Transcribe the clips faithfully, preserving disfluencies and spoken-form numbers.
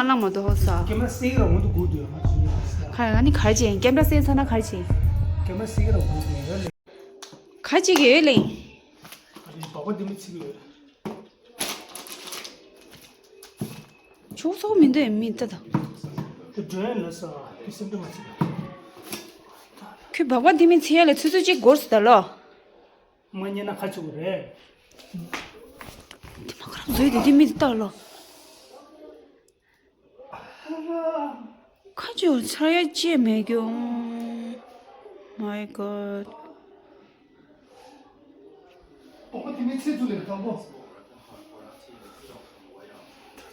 ལང་མ་དོ་ཧོ་ས། ཀེམ་ར་སེ་གི་ར་འོང་དུ་གུ་དུ་ཡོད་མ་ཅི་ཡོད་ས། ཁ་ཡ་ནི་གར་ཅན་ཀེམ་ར་སེ་ས་ན་གར་ཅན། ཀེམ་ར་སེ་གི་ར་འོང་དུ་ཡོད་ལེ། གར་ཅི་གི་ཡོད་ལེ། ཨ་རི་བག་པ་འདི་མི་ཚིག་ཡོད། ཆུ་སོགས་མི་འདོད་མི་ལྟ་དང་། དེ་འགྲོ་ཡ་ལ་ས་དེ་སེམས་འདྲ་མ་ཚིག་ཁོས་བག་པ་འདི་མི་ཚིག་ཡ་ལ་ཚུ་ཚུ་ཅིག་འགོར་སི་ད་ལོ། མ་ཉན་ན་ཁ་ཆུ་རེད། དེ་མ་ཁ་རང་བཟོས་དེ་དེ་མི་ལྟ་ལོ། ཁ་ཆུ་ཚར་ཡ་ཅེས་མེད་རྒྱུ། My God. ཨོ་དེ་མི་ཚེ་ཚུ་ལས་དང་པོ།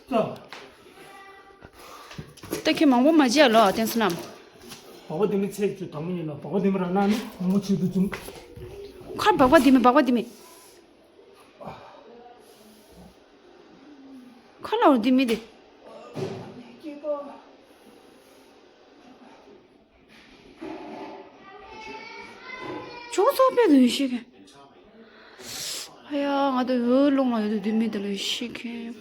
ལྟ། ད་ཁྱེད་མང་པོ་མ་བྱེད་ལོ་བསྟན་སོང་ནམ། བག་པ་དེ་མི་ཚེ་ཚུ་དང་པོ་ཉིད་ལ་བག་པ་དེ་མི་རང་ན་ནི་མང་པོ་བྱེད་དུ་བྱུང་། ཁར་བག་པ་དེ་མི་བག་པ་དེ་མི། ཁ་ལ་འོ་དེ་མི་དེ། ཅུང་ཙག་པའི་དུ་ཤི་གི། ཨ་ཡ་ང་དུ་འོ་ལོང་ལ་ཡོད་དུ་དེ་མི་དེ་ལ་ཤི་གི།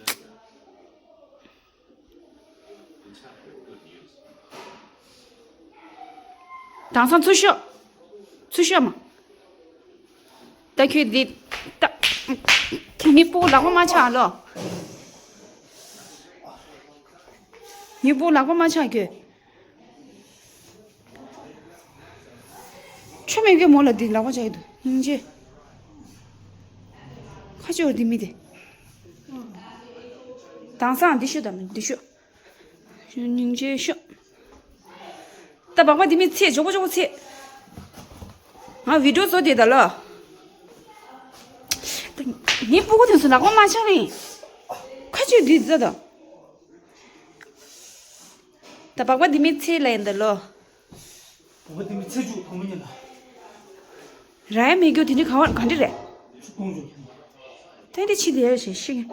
དེང་སང་ཚུར་ཤོག་ཚུར་ཤོག་མ། ད་ཁྱོད་འདི། ད། ཁྱོད་མི་སྤུ་གུ་ལག་པ་མ་ཆག་ལོ། མི་སྤུ་གུ་ལག་པ་མ་ཆག་ཁྱོད། ཆོ་མེད་ཀྱི་མོ་ལ་འདི་ལག་པ་ཆག་གི་འདུག་སྙིང་རྗེ། ཁ་ཆེ་བ་འདི་མི་དེ། དེང་སང་འདི་ཤོད་དང་འདི་ཤོད། སྙིང་རྗེ་ཤོག་ད་བག་པ་འདི་མི་ཚེ་ཇོ་བོ་ཇོ་བོ་ཚེ། ང་བི་ཌིའོ་བཟོ་དེ་ད་ལོ། ངའི་སྤུ་གུ་དེ་ཚོ་ལག་པ་མ་ཆག་རིང་། ཁ་ཆུ་འདི་ཛ་དང་། ད་བག་པ་འདི་མི་ཚེ་ལ་ཡིན་ད་ལོ། བག་པ་འདི་མི་ཚེ་བཅུ་གང་མི་ཉན་ལ། ར་ཡ་མེད་རྒྱུ་དེ་འདྲ་ག་བར་ག་འདྲ་རེད། ཆུ་ཀོང་ཆུ། ད་འདི་ཕྱི་དེ་ཡ་ཞེས་ཤིག་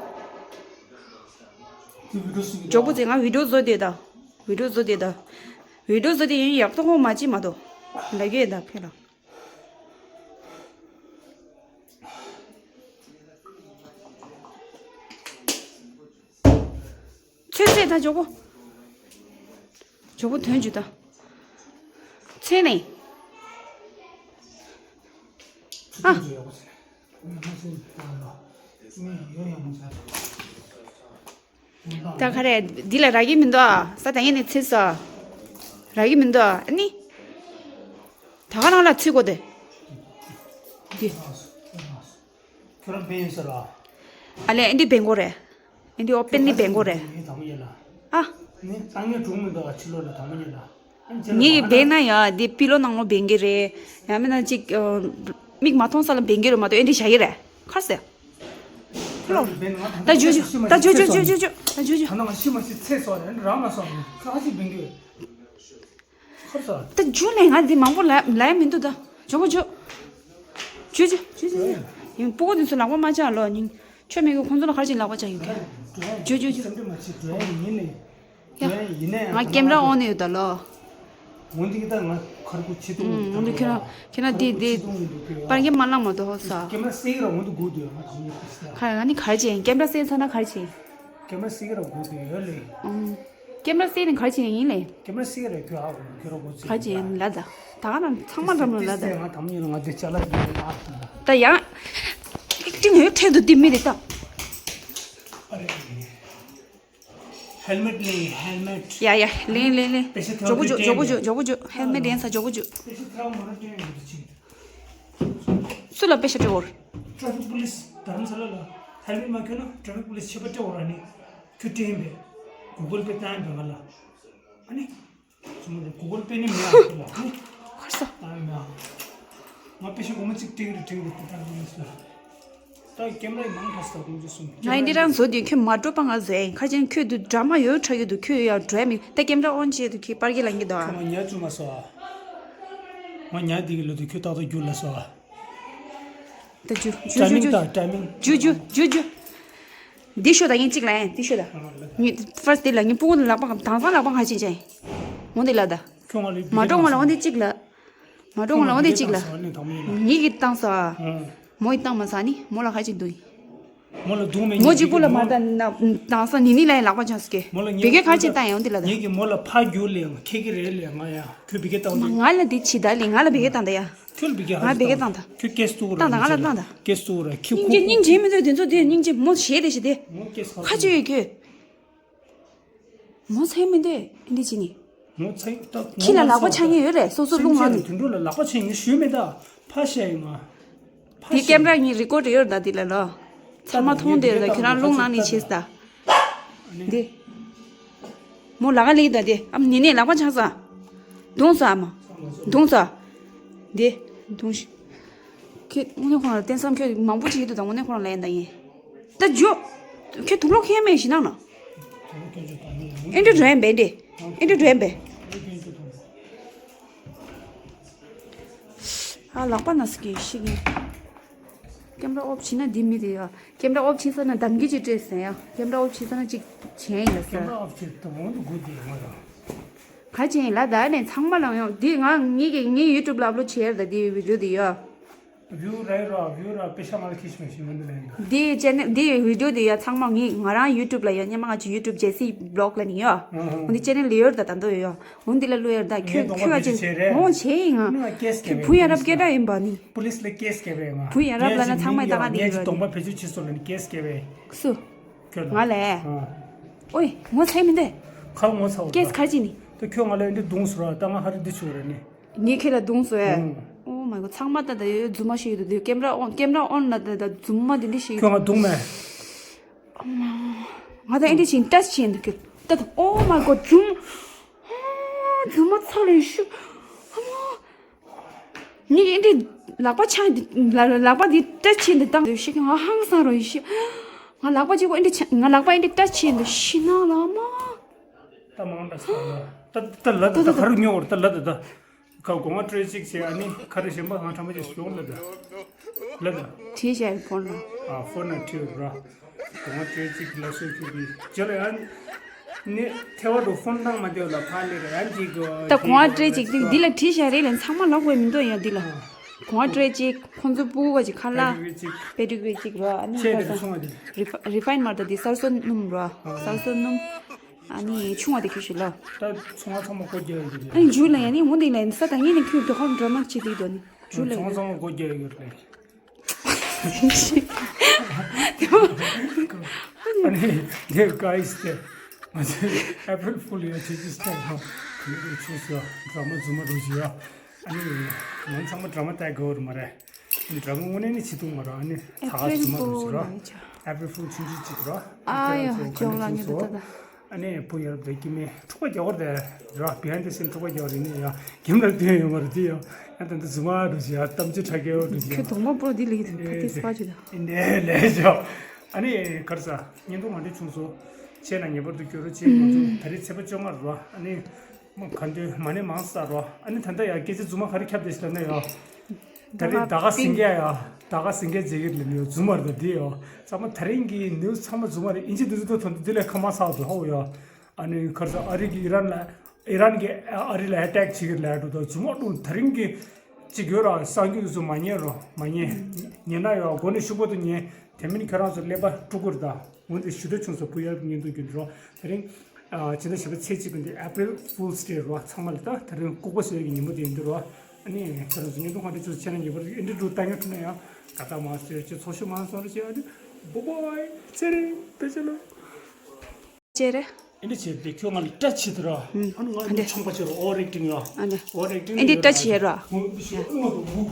ཇོ་བོ་ཚེ་ང་བི་ཌིའོ་བཟོ་དེ་ད། བི་ཌིའོ་བཟོ་དེ་ད། བི་ཌིའོ་བཟོ་དེ་ཡིན་ཡག་ཐོག་ཁོང་མ་ཅི་མ་གཏོགས། ལ་གེ་ད་ཕེ་ལ། ཚོད་ཚོད་ད་ཇོ་བོ། ཇོ་བོ་དོན་ཇུ་ད། ཚེ་ནས། ཨ། ད་ག་རེ་འདི་ལ་རག་གི་མི་འདུག་ཨ། ས་ད་ངས་ནས་ཚེ་ས། རག་གི་མི་འདུག་ཨ་ནི། ད་ག་རང་ལ་ཚེ་གོ་དེ། འདི། ཁྱོད་རང་བན་ཡིན་ཟེར་བ། ཨ་ལས་ཨེ་འདི་བན་གོ་རེད། ཨེ་འདི་ཨོ་པན་ནི་བན་གོ་རེད། ངའི་དང་པོ་ཡིན་ལ། ཨ། ནི་ཏང་ངའི་གྲུང་མི་འདུག་ཨ་ཕྱི་ལོགས་ལ་དང་པོ་ཡིན་ལ། ངའི་གི་བན་ན་ཡ་འདི་པི་ལོ་ནང་ལོ་བན་གི་རེད། ཡང་མིན་ན་ཅིག་མིག་མ་མཐོང་ས་ལ་བན་གི་རེད་མ་གཏོགས་ཨེ་འདི་བྱ་གི་རེད། ཁར་སོ། ད་ཇུ་ཇུ་ད་ཇུ་ཇུ་ཇུ་ཇུ་ཇུ་ད་ཇུ་ཇུ། ད་ང་ཤི་མ་ཤི་ཚེ་སོགས་རང་ལ་སོགས་ཁ་ཅིག་བན་གི། ཁར་སོ། ད་ཇུ་ལས་ང་འདི་མང་པོ་ལ་ལ་ཡ་མི་འདུག་ད་ཇོ་གོ་ཇོ། ཇོ་ཇོ་ཇོ་ཇོ་ཇོ། ཡིན་སྤུ་གུ་འདི་ཚོ་ལག་པ་མ་ཆག་ལོ་ཉིན། ཆོ་མེད་གི་ཁོང་ཚོ་ལ་གར་ཅིག་ལག་པ་ཆག་ཡོད་གི། ཇོ་ཇོ་ཇོ། སེམས་ཁྲལ་མ་བྱེད་འགྲོ་ཡ་ཡིན་ནི། ཡ། འགྲོ་ཡ་ཡིན་ནའི་ང་ཀེམ་ར་ཨོན་ནས་ཡོད་ད་ལོ། འོན་ཏེ་ད་ང་ཁར་ཁུ་ཆེ་ཏུང་ཨུམ། འོན་ཏེ་ཁྱེད་རང་ཁྱེད་རང་དེ་དེ་པར་གྱི་མ་ལང་མ་དོ་ཧོ་ས། ཀེམ་ར་སེ་གི་ར་འོན་ཏེ་དགོས་འདུག་ཡ་ང་ཁ་ཡ་ང་ནི་གར་ཅིག་ཡིན་ཀེམ་ར་སེ་ཚ་ན་གར་ཅིག་ཡིན། ཀེམ་ར་སེ་གི་ར་དགོས་འདུག་ཡོད་ལེ། ཨུམ། ཀེམ་ར་སེ་ནི་གར་ཅིག་ཡིན་ལེ། ཀེམ་ར་སེ་གི་ར་ཁྱོད་ཧ་གོ་ཁྱོད་ར་དགོས་ཅིག་གར་ཅིག་ཡིན་ལ་ད། ད་ག་རང་ཚང་མ་འགྲམ་ལ་ལ་ད། ང་དམ་ཉིན་ལ་ང་དེ་ཅ་ལག་ཅིག་ཡིན་ལ་ཨ་ད། ད་ཡང་། ཅི་ནས་ཁྲེལ་དུ་དེ་མི་རེད་ད། ཨ་རེ། ཧེལ་མེཊ་ལེན་ཧེལ་མེཊ། ཡ་ཡ་ལེན་ལེན་ལེན། པེ་ཤ་ཇོ་བོ་ཇོ་ཇོ་བོ་ཇོ་ཇོ་བོ་ཇོ་ཧེལ་མེཊ་ལེན་ས་ཇོ་བོ་ཇོ། པེ་ཤ་ཐེ་ར་མོ་ར་ཏྲེན་ཡོད་ཅིག་སུ་ལ་པེ་ཤ་སྤྲད་འོར། ཊ་ཕིག་པུ་ལིས་དྷ་རམ་ས་ལ་ལ་ཧེལ་མེཊ་མ་ཁྱོད་ན་ཊ་ཕིག་པུ་ལིས་ཆད་པ་སྤྲད་འོར་ཨ་ནི། ཁྱོད་སྤྲད་ཡིན་པས། གུ་གལ་པེ་བཏང་ཡིན་པས་ང་ལ། ཨ་ནི། གུ་གལ་པེ་ནི་མེད་ཨ་ཁྱོད་ལ་ཨ་ནི། ཁར་ས། ཨ་མེད་ཨ། ང་པེ་ཤ་སྒོར་མོ་གཅིག་སྤྲད་ཀྱི་རེད་སྤྲད་ཀྱི་རེད་ཊ་ཕིག་པུ་ལིས་ལ། ད་ཀེམ་ར་ཡི་མང་ཁ་ས་དགོངས་རྒྱུ་གསུངས། ང་འདི་རང་བཟོ་དུས་ཁྱོད་མ་འགྲོ་པ་ང་བཟོས་ཡིན་ཁ་ཅན་ཁྱོད་དུ་འདྲ་མ་ཡོད་ཁྲ་ཡོད་དུ་ཁྱོད་ཡར་འགྲོ་ཡ་མི་ད་ཀེམ་ར་ཨོན་བྱས་དུ་ཁྱོད་པར་གྱི་ལང་གི་དོ་ཨ། ང་ཉ་བཅུ་མ་སོ་ཨ། ང་ཉ་འདི་གི་ལོ་དུ་ཁྱོད་ཏག་ཏག་རྒྱུ་ལ་སོ་ཨ། ད་ཇུ་ཇུ་ཇུ་ཇུ། ཊའི་མིང་ད་ཊའི་མིང་། ཇུ་ཇུ་ཇུ་ཇུ། འདི་ཤོད་ད་ཡིན་གཅིག་ལ་ཡིན་འདི་ཤོད་ད། ངས་ཕར་སྟེ་ལ་ངས་སྤུ་གུ་ལག་པ་དང་ཚང་ལག་པ་ང་ཅན་ཅན། འོ་འདི་ལ་ད། ཁྱོད་ང་ལ་མ་འགྲོ་ང་ལ་འོ་འདི་གཅིག་ལ། མ་འགྲོ་ང་ལ་འོ་འདི་གཅིག་ལ། ངེད་ཀྱིས་བཏང་ས། མོ་ཡིས་བཏང་མ་ས་ནི་མོ་ལ་ཁ་ཅིག་འདུག་ཡིན། མོ་ལ་རྡུང་མེད། མོ་གཅིག་པུ་ལ་མ་ད་ན་ད་ས་ནི་ནི་ལ་ཡང་ལག་པ་འཆང་སི་ཀེ། མོ་ལ་བེ་གེ་ག་ཅིག་བཏང་ཡོང་དེ་ལ་ད། ངེད་ཀྱི་མོ་ལ་ཕ་རྒྱུ་ལས་ཁེ་གི་རེད་ལས་ང་ཡ་ཁྱོད་བེ་གེ་བཏང་མ་དེ། ང་ལ་དེ་ཕྱི་ད་ལས་ང་ལ་བེ་གེ་བཏང་ད་ཡ། ཁྱོད་ལ་བེ་གེ་ང་བེ་གེ་བཏང་ད། ཁྱོད་ཀེས་ཏུ་ར་བཏང་ད་ང་ལ་བཏང་ད། ཀེས་ཏུ་ར་ཁྱོད་སྙིང་རྗེ་སྙིང་རྗེ་མི་འདོད་དེ་ཚོ་དེ་སྙིང་རྗེ་མོ་ཞེ་དེ་ཞེ་དེ། མོ་ཀེས་ཁ་ཁ་ཅིག་ཡོད་ཁྱོད། མོ་ཚེ་མི་འདོད་འདི་ཅི་ནི། ངོ་ཚ་ཡིན་ད། ཁྱི་ལ་ལག་པ་འཆང་མཁན་ཡོད་རེད། སོ་སོ་རླུང་ལངས་ནས། དུད་འགྲོ་ལ་ལག་པ་འཆང་མཁན་ཞུས་མེད་ད། ཕ་ཤ་ཡིན་ང་། ཕ་དེ་ཤ་ཀེམ་ར་ཡིན། གཉིས་རི་ཀོར་ཌི་ཡོད་རེད་ད་འདི་ལ་ལོ། ཚང་མ་མཐོང་དེ་ལ་ཁྱེད་རང་རླུང་ལངས་ནས་བྱས་ད། འདི། མོ་ལ་ག་ལི་ད་འདི་ཨམ་ནི་ནས་ལག་པ་འཆང་ས། རྡུང་ས་ཨ་མ། རྡུང་ས། འདི། རྡུང་ཤི། ཁྱེད་དངོས་གནས་ཁོ་རང་ལ་བརྟེན་བསམ་ཁྱོད་མང་པོ་བྱེད་ཀྱི་འདུག་ད་དངོས་གནས་ཁོ་རང་ལ་ཡིན་ད་ཡིན། ད་འཇོ། ཁྱོད་དུག་ལོག་ཁྱེར་མེད་ཞི་ནང་ན། ཨེ་འདྲ་འགྲོ་ཡིན་པས་འདི། ཨེ་འདྲ་འགྲོ་ཡིན་པས། ཨ་ལག་པ་ན་སི་ཀི་ཤི་གི། ཀེམ་ར་ཨོབ་བྱིན་ན་འདི་མི་དེ་ཡ། ཀེམ་ར་ཨོབ་བྱིན་ས་ན་འདམ་གི་ཅིག་སྤྲད་ཟེར་ཡ། ཀེམ་ར་ཨོབ་བྱིན་ས་ན་ཅིག་བྱན་ཡ་ཟེར། ཀེམ་ར་ཨོབ་བྱེད་དུ་འོང་དུ་དགོས་དེ་ང་ལ། ག་ཅིག་ཡིན་ལ་ད་ནས་ཚང་མ་ལ་ཡོང་འདི་ང་ངེད་ཀྱི་ངའི་ཡུ་ཊུབ་ལ་ཨབ་ལོཌ་བྱས་ཡ་ད་འདི་བི་ཌི་ཡོ་འདི་ཡ། བིའུ་རེ་རོ་བིའུ་ར་པེ་ཤ་མ་ལ་ཁེ་ཤི་མ་ཤི་མ་འདི་ལ་ཡིན་ད། འདི་ཅེ་ནལ་འདི་བི་ཌི་ཡོ་འདི་ཡ་ཚང་མ་ངས་ང་རང་ཡུ་ཊུབ་ལ་ཡ་སྙེ་མ་ང་ཅི་ཡུ་ཊུབ་ཇེ་སི་བི་ལོག་ལ་ནི་ཡ། འོ་འདི་ཅེ་ནལ་ལ་ཡོད་ད་ད་འདོད་ཡོད། འོ་འདི་ལ་ལོ་ཡར་ད་ཁྱོད་ཁྱོད་ཨ་ཅེ་འོ་བྱེད་ཡིན་ང་། ཁྱོད་བུ་ཡ་རབ་སྐད་གྲགས་ཡིན་པ་ནི། པུ་ལིས་ལ་ཀེས་བཀལ་བས་ང་། བུ་ཡ་རབ་ལ་ན་ཚང་མས་ད་ག་ནི་ངས་ཡོད་ཅི་གདོང་པ་བེད་སྤྱོད་བྱེད་སོང་ལ་ནི་ཀེས་བཀལ་བས། སུ། ཁྱོད་ལ། ང་ལས། ཨོའི་ངོ་ཚ་མི་འདུག་ཁ་ངོ་ཚ་བ། ཀེས་ག་ཅི་ནི། ད་ཁྱོད་ང་ལ་འདི་རྡུང་སོང་ར་ད་ང་ཧ་རི་འདི་བྱུང་ར་ནི། ངས་ཁྱེད་ལ་རྡུང་སོང་ཨེ། ཨོ་མའི་གོ་ཚང་མ་ད་ད་ཡོད་རྫུན་མ་ཞིག་ཡོད་དུ་ཀེམ་ར་ཨོན་ཀེམ་ར་ཨོན་ལ་ད་ད་རྫུན་མ་འདི་འདྲ་ཞིག་ཁྱོད་ང་རྡུང་མེད། ང་ད་ཨེ་འདྲ་ཞིག་ཏ་ཆི་ཡིན་འདུག་ད་ད་ཨོ་མའི་གོ་རྫུན། རྫུན་མ་ཚ་ལས་ཤུ། ཨ་མ། ངས་འདི་ལག་པ་འཆང་འདི་ལ་ལག་པ་འདི་སྐྲ་ཆེན་འདི་བཏང་འདོད་ཤི་ང་ཧང་སང་རོ་ཡི་ཤི། ང་ལག་པ་གཅིག་པོ་འདི་ཆ་ང་ལག་པ་འདི་སྐྲ་ཆེན་འདི་ཤི་ན་ལ་མ། ད་མང་འདྲ་ས་ལ་ད་ད་ལ་ད་ད་ད་ག་རུ་ཉོ་བར་ད་ལ་ད་ད་ག་གོང་བ་སྤྲོད་ཅིག་བྱས་ཨ་ནི་ག་རེ་གཞན་པ་ང་ཁྲམ་པ་ཅིག་ཤོག་ལ་ད་ལ་ད། བྲིས་བྱས་ཕོན་ལ། ཨ་ཕོན་ན་བྲིས་ར། གོང་བ་སྤྲོད་ཅིག་ལ་སོ་ཁྱུ་གི་ཇོ་ལ་ཡང་། ནི་ཐེ་བ་དུ་ཕོན་བཏང་མ་དེ་ལ་ཕ་ལེ་ར་ཡང་ཅིག་གོ་ད་གོང་བ་སྤྲོད་ཅིག་འདི་འདི་ལ་བྲིས་བཞག་རེད་ལན་ཚང་མ་ལོག་པའི་མི་འདུག་ཡང་འདི་ལ་གོང་བ་སྤྲོད་ཅིག་ཁོང་ཚོ་སྤུ་གུ་ཅིག་ཁ་ལག་པེ་ཏི་གི་ཅིག་རོ་ཨ་ནི་ཆེ་ཁ་དེ་ཚོང་བ་དེ་རི་ཕ་རི་ཕ་ཡིན་མར་ད་འདི་སར་སོ་སྣུམ་རོ་སར་སོ་སྣུམ་ཨ་ནི་ཆུང་བ་དེ་ཁྱོད་ཞུ་ལ་ད་ཚོང་བ་ཚང་མ་སྒོ་རྒྱག་ཡོད་དེ་ཨ་ནི་འཇུ་ལ་ཡང་ནི་འོ་འདི་ལ་ཡང་ས་ད་ངས་ནི་ཁྱོད་དོ་ཁམ་འགྲོ་མ་བྱེད་དེ་དོ་ནི་འཇུ་ལ་ཚོང་བ་ཡང་ཚང་མ་སྒོ་རྒྱག་ཡོད་རེད། ཨ་ནི་དེ་ག་ཡིས་ཏེ་ང་ཚོས་April Fool ཡོད་ཅེས་ཅིས་ཏེ་ཧ་ཁུ་ཁུ་ཆུ་སོ་ཌ་ར་མ་རྫུན་མ་རུ་ཞིག་ཡོད། ཨ་ནི་ང་ཚང་མ་ཌ་ར་མ་ལྟ་དགོས་རེད་མ་རེད། ཨ་ནི་ཌ་ར་མ་དངོས་གནས་ནི་བྱེད་ཐུབ་མ་རེད། ཨ་ནི་ད་ག་རྫུན་མ་རུ་ཞིག་རོ། April Fool ཆུང་ཆུང་ཅིག་རོ། ཨ་ཡ་ཇོག་ལ་ཉོ་ད་ད། ཨ་ནི་བུ་ཡར་བདེ་སྐྱིད་མེད་འཁྲུག་པ་རྒྱག་བར་དེ་ར་བི་ཧའིན་ཌི་སིན་འཁྲུག་པ་རྒྱག་བར་ཡིན་ནི་ཡ་གིམ་ལ་སྟོན་ཡོད་མ་རེད་དེ་ཡ་ཡ་ད་འདི་རྫུན་མ་རུ་ཞིག་ཡ་གཏམ་ཅི་ཁྲ་སྐྱེ་བ་རུ་ཞིག་ཡ་ཁྱོད་དོང་པ་པོ་འདི་ལ་ཡིད་ཕ་ཏི་སྤ་ཅི་ད་ཨིན་ནས་ལས་ཞོ། ཨ་ནི་གར་ས་བརྙན་ཐུང་མ་འདྲི་བྱུང་སོ་ཆེ་ན་ངེས་པར་དུ་སྐྱོ་རུ་ཆེ་ང་ཚོ་ད་རེས་ཚེས་པ་བཅོ་ལྔ་རུ་ཨ་ནི། མ་ག་འདོད་མ་ཎི་མང་ས་རོ། ཨ་ནི་ད་ལྟ་ཡ་སྐད་ཆ་རྫུན་མ་ག་རེ་ཁྱབ་བསྡད་ཤི་ལབ་ན་ཡ། ད་རེས་ད་ག་ཟིང་གེ་ཡ། ད་ག་ཟིང་གེ་མཛད་ཀྱི་ལབ་ཡོད་རྫུན་མ་རེད་ད་འདི་ཡ། ཚང་མ་ད་རིང་གི་ནིའུ་སི་ཚང་མ་རྫུན་མ་རེད། ཨིན་ཇི་འདི་ཚོ་ཐོན་འདི་ལས་ཁ་མ་ས་འདུག་ཧོ་ཡ། ཨ་ནི་ཁར་ས་ཨ་རི་གི་ཨི་རན་ལ་ཨི་རན་གི་ཨ་རི་ལ་ཨེ་ཊེག་བྱེད་ཀྱི་ལབ་འདུག་ད་རྫུན་མ་འདུག་ད་རིང་གི་ཅིག་ཡོད་ར་གསར་འགྱུར་ཚོ་མ་ཉན་རོ་མ་ཉན། ཉན་ན་ཡ་མགོ་ནས་ཤུགས་པོ་དུ་ཉན། དེ་མིན་ཁྱོད་རང་ཚོ་ཀླད་པ་དཀྲུག་གི་རེད་ད། འོན་ཏེ་ཞུ་འདོད་བྱུང་སོང་བུ་ཡར་གྱི་བརྙན་ཐུང་བརྒྱུད་འགྲོ། དེ་རིང་། ཨ་ཕྱི་ཟླ་བཞི་པ་ཚེས་གཅིག་གི་འདི་April Fool's Day རོ་ཚང་མ་ལ་ད་དེ་རིང་ལྐུགས་པ་བཟོས་ཀྱི་ཉིན་མོ་དེ་ཡིན་འདུག་རོ། ཨ་ནི་ཁྱེད་རང་ཚོ་བརྙན་ཐུང་ཧ་འདྲི་ཚོ་ཆེ་ན་ཉེ་བར་ཨེ་འདྲི་འདུག་ལྟ་ཉན་ཐུབ་ན་ཡང་དགའ་ཐག་མ་ཟེར་ཅི་ཚོགས་ཞུ་མང་སོང་རེ་ཅི་ཨ་ནི་བུ་བོའི་ཚེ་རིང་དེ་ཆེ་ལོ། ཅེ་རེ། ཨེ་འདྲི་བྱས་ཏེ་ཁྱོད་ང་ལ་སྐྲ་ཆད་དུ་རོ། ཨ་ནི་ང་ཨ་འདི་འདི་ཆོམ་པ་ཆེ་རོ་ཨོ་རེག་ཏིང་ཡོ། ཨ་འདི་ཨོ་རེག་ཏིང་ཨེ་འདི་སྐྲ་ཆད་རོ། ངོ་འདི་ཤོ་ཨུ་མ་དུ་བུ།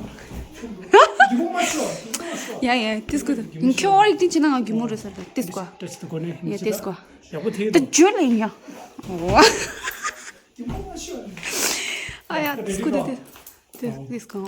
ཡ་ཡ་ཏིས་ཀོ་ད། ཁྱོད་ཨོ་རེག་ཏིང་ཆེ་ན་ང་རྒྱུ་མོ་རེ་ས་ད་ཏིས་ཀོ། སྐྲ་ཆད་དུ་གོ་ནས་ཡ་ཏིས་ཀོ། ཡག་པོ་དེ་ད་ཇོ་ལེ་ཡ། ཨོ། ཨ་ཡ་ཏིས་ཀོ་ད་ཏིས་ཏིས་ཀོ།